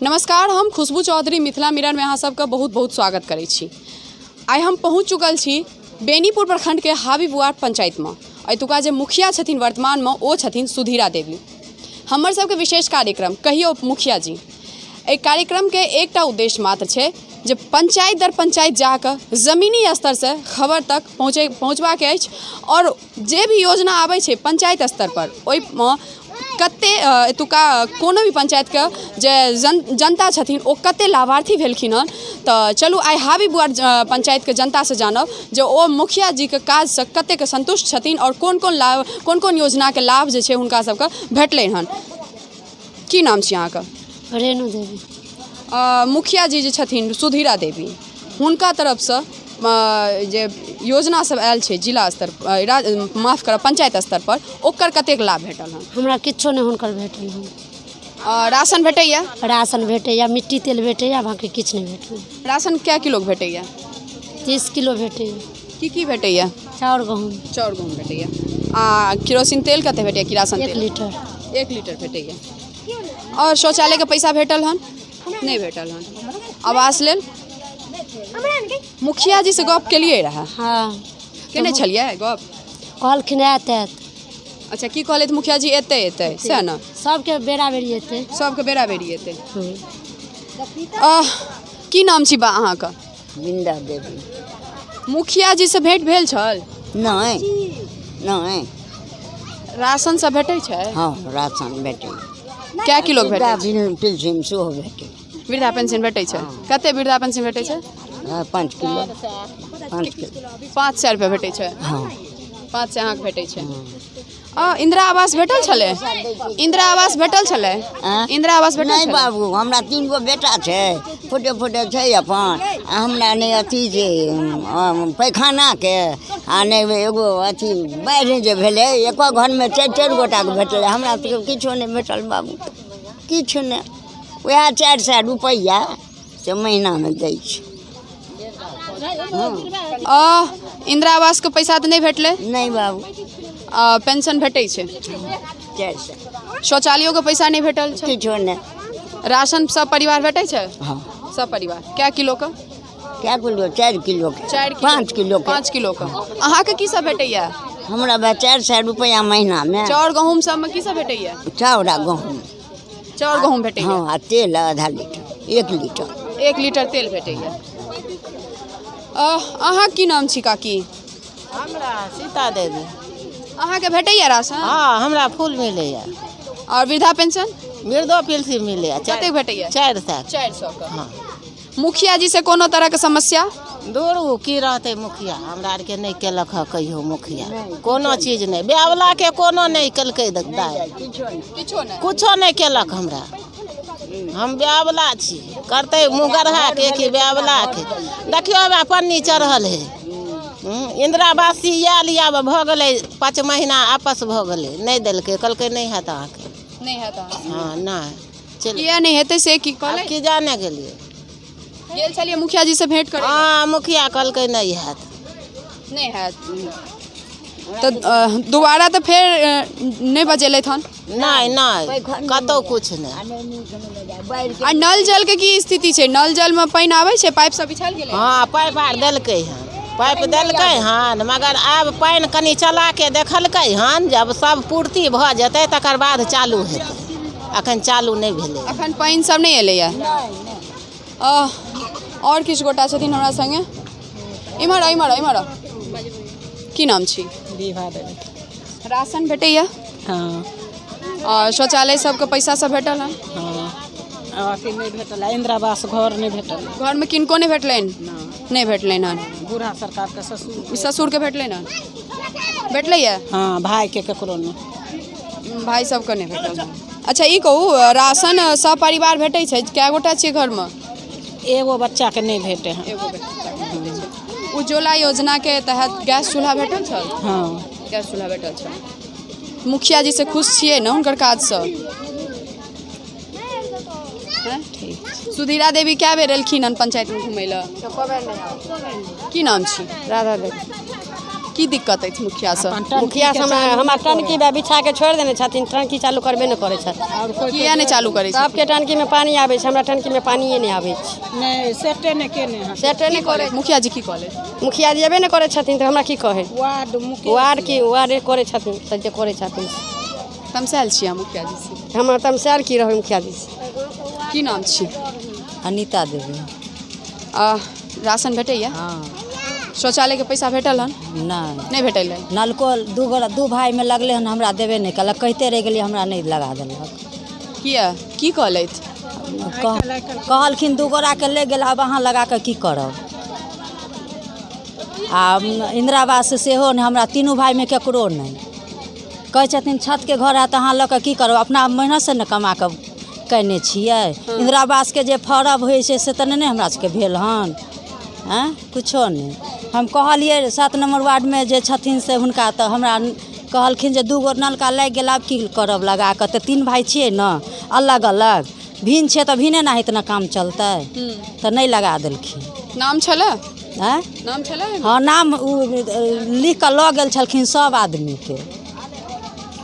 नमस्कार, हम खुशबू चौधरी मिथिला मिरर में अहाँ सबके बहुत बहुत स्वागत करै छी। आइ हम पहुँच चुकल छी बेनीपुर प्रखंडके हावीबुआर पंचायतमे। एतुका जे मुखिया छथिन वर्तमानमे ओ छथिन सुधीरा देवी। हमर सबके विशेष कार्यक्रम कहियौ मुखिया जी, एहि कार्यक्रमके एकटा उद्देश्य मात्र छै जे पंचायत दर पंचायत जाकऽ जमीनी स्तरसँ खबर तक पहुँचबाके अछि आओर जे भी योजना आबै छै पंचायत स्तरपर ओहिमे कते एतुका कोनो भी पंचायतके जे जनता छथिन ओ कते लाभार्थी भेलखिन हँ। तऽ चलू आइ हावीबुआर पंचायतके जनतासँ जानब जे ओ मुखिया जीके काजसँ कतेक सन्तुष्ट छथिन आओर कोन कोन लाभ, कोन कोन योजनाके लाभ जे छै हुनका सबके भेटलै हन। की नाम छी अहाँके? रेणु देवी। मुखिया जी जे छथिन सुधीरा देवी, हुनका तरफसँ जे योजना सब आयल छै जिला स्तर, माफ करब, पंचायत स्तर पर, ओकर कतेक लाभ भेटल हन? हमरा किछो नहि हुनकर भेटल हन। राशन भेटैया? राशन भेटैया, मिट्टी तेल भेटैया, बाँकी किछु नहि भेटैया। राशन कए किलो भेटैया? 30 किलो भेटैया। की की भेटैया? चाउर गहूँम। चाउर गहूँम भेटैया। आ किरोसिन तेल कते भेटैया? किरासन 1 लीटर। 1 लीटर भेटैया। आओर शौचालयके पैसा भेटल हन? नहि भेटल हन। आवास लेल मुखिया जी से गप केलियै रहए? हाँ। केने छलियै गप? कहलखिन आयत आयत। अच्छा, की कहलथि मुखिया जी? एतै एतै, सएह ने? सबके बेरा बेरी एतै। सबके बेरा बेरी एतै। की नाम छी बा अहाँके? बिंदा देवी। मुखिया जी से भेंट भेल छल? नहि नहि। राशन सब भेटै छै? हँ, राशन भेटै। कए किलो भेटै छै? पेंशन सेहो भेटै। वृद्धा पेंशन भेटै छै? कते वृद्धा पेंशन भेटै छै? 5 किलो। 5 किलो। 500 रुपया भेटै छै? हँ। 500 अहाँके भेटै छै। आ इंदिरा आवास भेटल छलै? इंदिरा आवास भेटल छलै? इंदिरा आवास भेटल? नहि बाबू, हमरा 3 गो बेटा छै, फुटे फुटे छै अपन, आ हमरा नहि अथी छै पैखानाके, आ नहि एगो अथी बाढ़ि जे भेलै एको घरमे 4-4 गोटाके भेटलै, हमरा सबके किछो नहि भेटल बाबू, किछु नहि। वएह 400 रुपैआ से महीनामे दै छै। इंदिरा आवासके पैसा तऽ नहि भेटलै? नहि बाबू। पेंशन भेटै छै? 400। शौचालयोके पैसा नहि भेटल छै? किछो नहि। राशन सब परिवार भेटै छै? हँ। सब परिवार। कए किलोके? कए किलो? 4 किलोके। 4 किलो। 5 किलोके। 5 किलोके। अहाँके की सब भेटैया? हमरा 400 रुपैआ महीनामे। चाउर गहूँम सबमे की सब भेटैया? चाउर आ गहूँम। चाउर गहूँम भेटैया? हँ, आ तेल आधा लीटर, 1 लीटर। 1 लीटर तेल भेटैया। अहाँ की नाम छी काकी? हमरा सीता देवी। अहाँके भेटैया राशन? हँ, हमरा फूल मिलैया। आओर वृद्धा पेंशन? वृद्धो पेंशन मिलैया। कतेक भेटैया? 400। 400 के। हँ। मुखिया जी से कोनो तरहके समस्या? दूर ओ की रहतै मुखिया, हमरा आरके नहि केलक हँ कहियो मुखिया, कोनो चीज नहि, ब्याहवलाके कोनो नहि केलकै दाइ, किछो नहि केलक हमरा। हम ब्याहवला छी, करतै मुँह गढ़ाके कि ब्याहवलाके? देखियौ हमरा पन्नी चढ़ल है। इन्दिरा आवासी आयल, आब भऽ गेलै 5 महीना, आपस भऽ गेलै, नहि देलकै, कहलकै नहि हैत अहाँके। नहि हैत अहाँके? हँ, नहि। चलि किया नहि हेतै से की कहलै? की जाने गेलियै। गेल छलियै मुखिया जी से भेंट करै? हँ, मुखिया कहलकै नहि हैत। नहि हैत तऽ दोबारा तऽ फेर नहि बजेलथि हन? नहि नहि, कतहु किछु नहि। आ नल जलके की स्थिति छै? नल जलमे पानि आबै छै? पाइप सब बिछायल गेलै? हँ, पाइप आर देलकै हन, पाइप देलकै हन, मगर आब पानि कनि चलाके देखलकै हन, जब सब पूर्ति भऽ जेतै तकर बाद चालू हेतै, अखन चालू नहि भेलै। अखन पानि सब नहि एलैया। आओर किछु गोटा छथिन हमरा सङ्गे। इम्हर आउ, इम्हर आउ, इम्हर आउ। की नाम छी? विभा देवी। राशन भेटैया? हँ। आओर शौचालय सबके पैसा सब भेटल हन? हँ, अथी नहि भेटल, इंदिरा आवास घर नहि भेटल। घरमे किनको नहि भेटलनि? नहि भेटलनि हन। बूढ़ा सरकारके ससुर। ससुरके भेटलनि हन? भेटलैया? हँ, भाइके ककरो नहि। भाइ सबके नहि भेटल। अच्छा ई कहू, राशन सब परिवार भेटै छै? कए गोटा छियै घरमे? एगो बच्चाके नहि भेटै हन। एगो बच्चाके नहि भेटै छै। उज्ज्वला योजनाके तहत गैस चूल्हा भेटल छल? हँ, गैस चूल्हा भेटल छल। मुखिया जी से खुश छियै ने हुनकर काजसँ? सुधीरा देवी कए बेर एलखिन हन पंचायतमे घुमै लए? की नाम छी? राधा देवी। की दिक्कत अछि मुखियासँ? मुखिया से हमरा हमरा टंकी बा बिछा के छोड़ि देने छथिन, टंकी चालू करबे नहि करै छथिन। किया नहि चालू करै छै? सबके टंकी में पानी आबै छै, हमरा टंकी में पानिए नहि आबै छै। नहि, सेटे नहि केने हन। सेटे नहि करै। मुखिया जी की कहले? मुखिया जी अयबे नहि करै छथिन तऽ हमरा की कहै? वार्ड मुखिया वार्ड की वार्डे करै छथिन तऽ जे करै छथिन। तमसायल छी अहाँ मुखिया जी से? हमरा तमसायल की रहबै मुखिया जी से। की नाम छी? अनिता देवी। राशन भेटैया? हँ। शौचालयके पैसा भेटल हन? नहि। नहि भेटल हन? नलको दू गोरा दू भाइमे लगलै हन, हमरा देबे नहि केलक, कहिते रहि गेलियै, हमरा नहि लगा देलक। किया, की कहलथि? कहलखिन दू गोराके ले गेल, आब अहाँ लगा कऽ की करब। आ इन्दिरा आवास सेहो नहि, हमरा तीनू भाइमे ककरो नहि। कहै छथिन छतके घर है तऽ अहाँ लऽ कऽ की करब, अपना मेहनतसँ ने कमा कऽ कयने छियै। इन्दिरा आवासके जे फॉर्म होइ छै से तऽ नहि ने हमरा सबके भेल हन। आँय, किछो नहि। हम कहलियै 7 नम्बर वार्डमे जे छथिन से हुनका, तऽ हमरा कहलखिन जे दू गो नलका लागि गेल, आब की करब लगा कऽ? तऽ तीन भाइ छियै ने, अलग अलग भिन्न छियै तऽ भिन्ने नाहित ने काम चलतै, तऽ नहि लगा देलखिन। नाम छलै? आँय? नाम छलै? हँ, नाम ओ लिख कऽ लऽ गेल छलखिन सब आदमीके।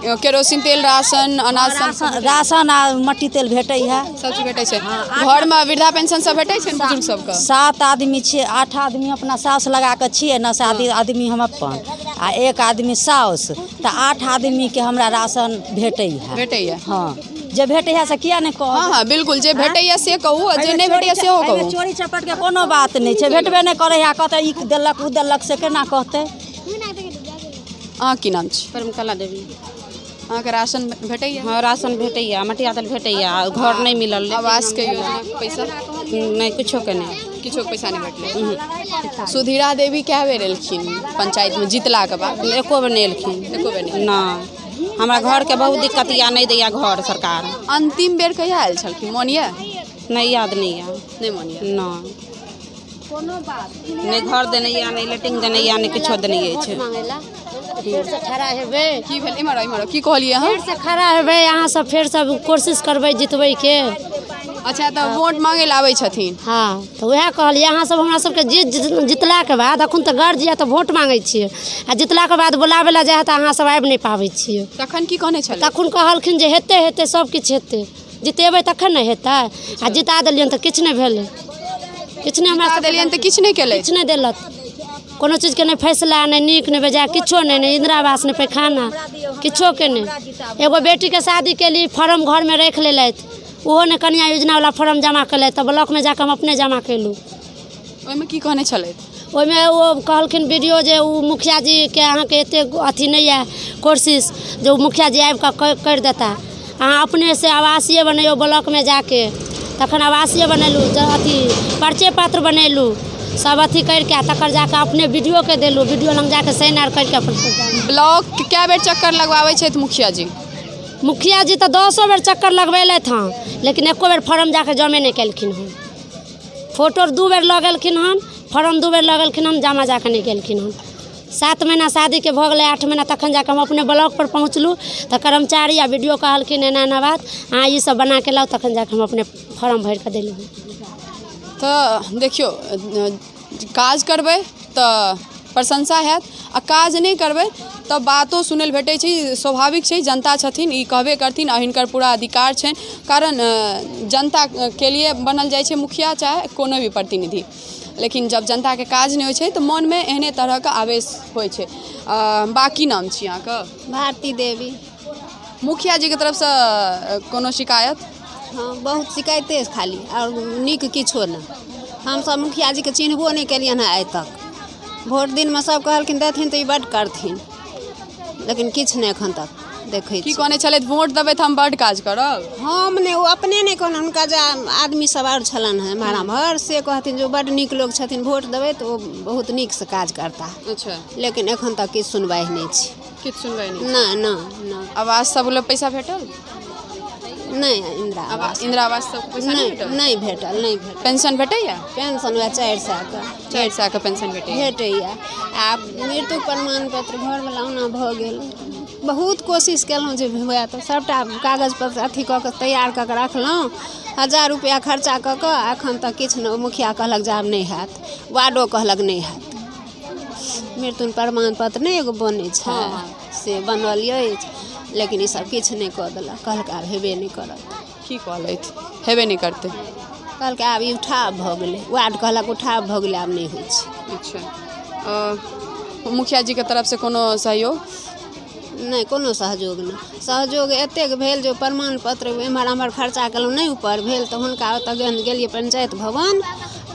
केरोसिन तेल, राशन, अनाज सब? राशन आ मट्टी तेल भेटै है। सब चीज भेटै छै। घरमे वृद्धा पेंशन सब भेटै छै ने बुजुर्ग सबके? 7 आदमी छियै, 8 आदमी अपना साउस लगा कऽ छियै ने, 7 आदमी हम अपन आ 1 आदमी साउस, तऽ 8 आदमीके हमरा राशन भेटै है। भेटैया? हँ, जे भेटै है से किया नहि कहब? हँ हँ बिल्कुल, जे भेटैया से कहू आ जे नहि भेटैया सेहो कहू। चोरी चपटके कोनो बात नहि छै, भेटबे नहि करै है, कहतै ई देलक ओ देलक, से केना कहतै? अहाँ की नाम छी? प्रेमकला देवी। अहाँके राशन भेटैया? हँ, राशन भेटैया, मटिया तेल भेटैया, घर नहि मिलल। आवासके योजना पैसा? नहि, किछो के नहि। किछो के पैसा नहि भेटलै। सुधीरा देवी कए बेर एलखिन पंचायतमे जीतलाके बाद? एको बेर नहि एलखिन। एको बेर नहि? नहि, हमरा घरके बहुत दिक्कत यऽ, नहि दैया घर सरकार। अंतिम बेर कहिया आयल छलखिन, मोन यऽ? नहि, याद नहि यऽ। नहि मोन यऽ? नहि, नहि घर देने यऽ, नहि लेटिंग देने यऽ, नहि किछो देने अछि। फेरसँ खड़ा हेबै। की भेल? इम्हर आउ, इम्हर आउ। की कहलियै अहाँ? फेरसँ खड़ा हेबै अहाँ सब, फेरसँ कोशिश करबै जितबैके। अच्छा, तऽ वोट मांगे लए आबै छथिन? हँ, तऽ उएह कहलियै अहाँ सब हमरा सबके जीतलाके बाद, अखन तऽ गर्ज यऽ तऽ वोट मांगै छियै, आ जीतलाके बाद बोलाबै लए जाइ है तऽ अहाँ सब आबि नहि पाबै छियै। तखन की कहने छलै? तखन कहलखिन जे हेतै हेतै सब किछु हेतै, जितेबै तखन ने हेतै। आ जिता देलियनि तऽ किछु नहि भेलै, किछु नहि हमरा जिता देलियनि तऽ किछु नहि केलथि? किछु नहि देलक, कोनो चीजके नहि फैसला, नहि नीक नहि बेजाय, किछो नहि, नहि इन्दिरा आवास, नहि पैखाना, किछोके नहि। एगो बेटीके शादी केली, फॉर्म घरमे राखि लेलथि, ओहो नहि कन्या योजनावला फॉर्म जमा केलथि, तऽ ब्लॉकमे जाकऽ हम अपने जमा केलहुँ। ओहिमे की कहने छलथि? ओहिमे ओ कहलखिन वीडियो जे ओ मुखिया जीके अहाँके एतेक अथी नहि यऽ कोशिश जे ओ मुखिया जी आबिकऽ करि देता, अहाँ अपनेसँ आवासीय बनैयौ ब्लॉकमे जाके। तखन आवासीय बनेलहुँ, अथी परिचय पत्र बनेलहुँ, सब अथी करिके तकर जाके अपने वीडियोके देलहुँ, वीडियो लग जाके साइन आर करिके अपन। ब्लॉक कए बेर चक्कर लगवाबै छथि मुखिया जी? मुखिया जी तऽ 10 बेर चक्कर लगबेलथि हँ, लेकिन एको बेर फॉर्म जाके जमे नहि केलखिन हन। फोटो 2 बेर लऽ गेलखिन हन, फॉर्म 2 बेर लऽ गेलखिन हन, जमा जाके नहि केलखिन हन। 7 महीना शादीके भऽ गेलै, 8 महीना तखन जाके हम अपने ब्लॉक पर पहुँचलहुँ तऽ कर्मचारी आ वीडियो कहलखिन एना एना बात, अहाँ ई सब बनाके लाउ, तखन जाके हम अपने फॉर्म भरिकऽ देलहुँ। तऽ देखियौ, काज करबै तऽ प्रशंसा हैत आ काज नहि करबै तऽ बातो सुनै लए भेटै छै। स्वाभाविक छै, जनता छथिन, ई कहबे करथिन आ हिनकर पूरा अधिकार छनि, कारण जनताके लिए बनल जाइ छै मुखिया चाहे कोनो भी प्रतिनिधि। लेकिन जब जनताके काज नहि होइ छै तऽ मोनमे एहने तरहके आवेश होइ छै। बाकी नाम छी अहाँके? भारती देवी। मुखिया जीके तरफसँ कोनो शिकायत? हँ, बहुत शिकायते खाली, आओर नीक किछो नहि। हमसब मुखिया जीके चिन्हबो नहि केलियनि हँ आइ तक। वोट दिनमे सब कहलखिन देथिन तऽ ई बड्ड करथिन, लेकिन किछु नहि एखन तक देखै की छी। कहने छलथि वोट देबै तऽ हम बड्ड काज करब? हम नहि, ओ अपने नहि कहलनि, हुनका जे आदमी सब आओर छलनि हेँ एम्हर एम्हर से कहथिन जे ओ बड्ड नीक लोक छथिन, वोट देबै तऽ ओ बहुत नीकसँ काज करता। अच्छा। लेकिन एखन तक किछु सुनवाइ नहि छै। किछु सुनवाइ नहि? नहि नहि नहि। आवास सब लए पैसा भेटल? नहि, इन्दिरा आवास। इन्दिरा आवास सबके पैसा नहि भेटल? नहि भेटल, नहि भेटल। पेंशन भेटैया? पेंशन वएह 400 के। 400 के पेंशन भेटैया? भेटैया। आ मृत्यु प्रमाण पत्र घरवला ओना भऽ गेल, बहुत कोशिश केलहुँ जे हुए तऽ सभटा कागज पत्र अथी कऽ कऽ तैयार कऽ कऽ रखलहुँ, 1000 रुपैआ खर्चा कऽ कऽ, एखन तक किछु नहि। मुखिया कहलक जे आब नहि हैत, वार्डो कहलक नहि हैत, मृत्यु प्रमाण पत्र नहि एगो बनै छै, से बनल अछि, लेकिन ईसब किछु नहि कऽ देलक। कहलक आब हेबे नहि करत। की कहलथि हेबे नहि करतै? कहलकै आब ई उठाव भऽ गेलै। वार्ड कहलक उठाव भऽ गेलै, आब नहि होइ छै। अच्छा, मुखिया जीके तरफसँ कोनो सहयोग नहि? कोनो सहयोग नहि। सहयोग एतेक भेल जे प्रमाण पत्र एम्हर आम्हर खर्चा केलहुँ, नहि ऊपर भेल, तऽ हुनका ओतऽ गेलियै पंचायत भवन,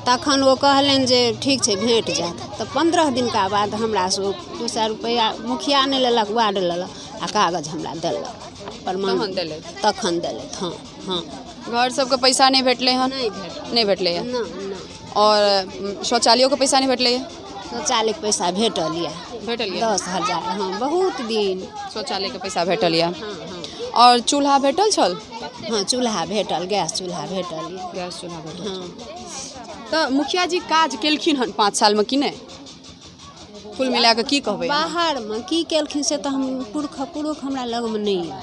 तखन ओ कहलनि जे ठीक छै, भेट जायत। तऽ 15 दिनका बाद हमरासँ ओ 200 रुपैआ मुखिया नहि लेलक, वार्ड लेलक आ कागज हमरा देलक प्रमाण। तहन देलथि? तखन देलथि, हँ हँ। घर सबके पैसा नहि भेटलै हन? नहि भेटल। नहि भेटलै हन? नहि नहि। आओर शौचालयोके पैसा नहि भेटलै? शौचालयके पैसा भेटल यऽ। भेटल यऽ? 10,000, हँ, बहुत दिन। शौचालयके पैसा भेटल यऽ। आओर चूल्हा भेटल छल? हँ, चूल्हा भेटल, गैस चूल्हा भेटल यऽ। गैस चूल्हा भेटल। हँ। तऽ मुखिया जी काज केलखिन हन 5 सालमे कि नहि? कुल मिला कऽ की कहबै अहाँ? बाहरमे की केलखिन से तऽ हम पुरख पुरुख हमरा लगमे नहि यऽ।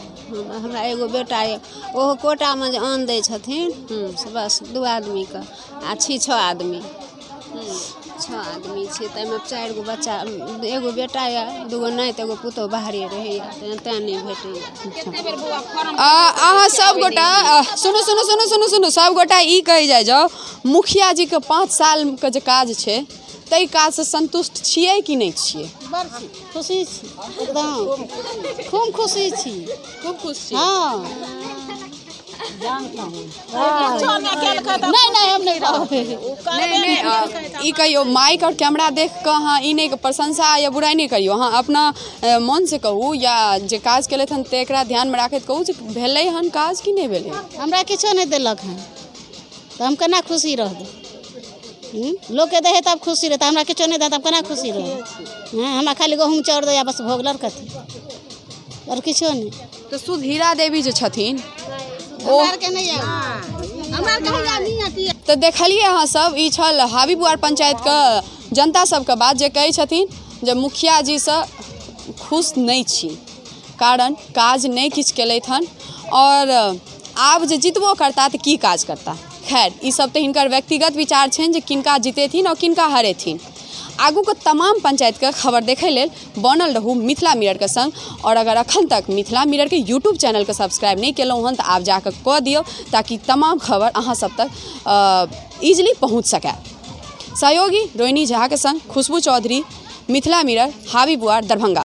हमरा एगो बेटा यऽ, ओहो कोटामे जे अन्न दै छथिन से बस 2 आदमीके, आ छी 6 आदमी, 6 आदमी छी, ताहिमे 4 गो बच्चा, एगो बेटा यऽ, 2 गो नाति, एगो पुतोहु बाहरे रहैए, तेँ नहि भेटैए। अहाँ सब गोटा सुनू सुनू सुनू सुनू सुनू, सब गोटा ई कहि जाइ जाउ, मुखिया जीके 5 सालके जे काज छै ताहि काजसँ सन्तुष्ट छियै कि नहि छियै? बड़ खुशी छी, एकदम खूब खुशी छी। खूब खुश छी? हँ। नहि नहि, हम नहि रहबै। नहि नहि, ई कहियौ, माइक आओर कैमरा देख कऽ अहाँ ई नहि प्रशंसा या बुराइ नहि करियौ, अहाँ अपना मोनसँ कहू या जे काज केलथि हन तेकरा ध्यानमे राखैत कहू जे भेलै हन काज कि नहि भेलै? हमरा किछो नहि देलक हन तऽ हम केना खुशी रहबै? लोकके दै हइ तब खुशी रहतै, हमरा किछो नहि दै तऽ हम केना खुशी रहबै? हँ, हमरा खाली गहूँम चाउर दैया, बस भऽ गेल, आओर कथी, आओर किछो नहि। तऽ सुधीरा देवी जे छथिन ओ तऽ देखलियै अहाँ सब, ई छल हावीपुआर पंचायतके जनता सबके बात जे कहै छथिन जे मुखिया जीसँ खुश नहि छी, कारण काज नहि किछु केलथि हन, आओर आब जे जितबो करता तऽ की काज करता। खैर, ई सब तऽ हिनकर व्यक्तिगत विचार छनि जे किनका जितेथिन आओर किनका हरेथिन। आगूके तमाम पंचायतके खबर देखै लेल बनल रहू मिथिला मिररके संग, और अगर अखन तक मिथिला मिररके यूट्यूब चैनलके सब्सक्राइब नहि केलहुँ हन तऽ आब जाकऽ कऽ दियौ, ताकि तमाम खबर अहाँ सब तक ईजिली पहुँच सकए। सहयोगी रोहिणी झाके संग खुशबू चौधरी, मिथिला मिरर, हावीपुआर, दरभंगा।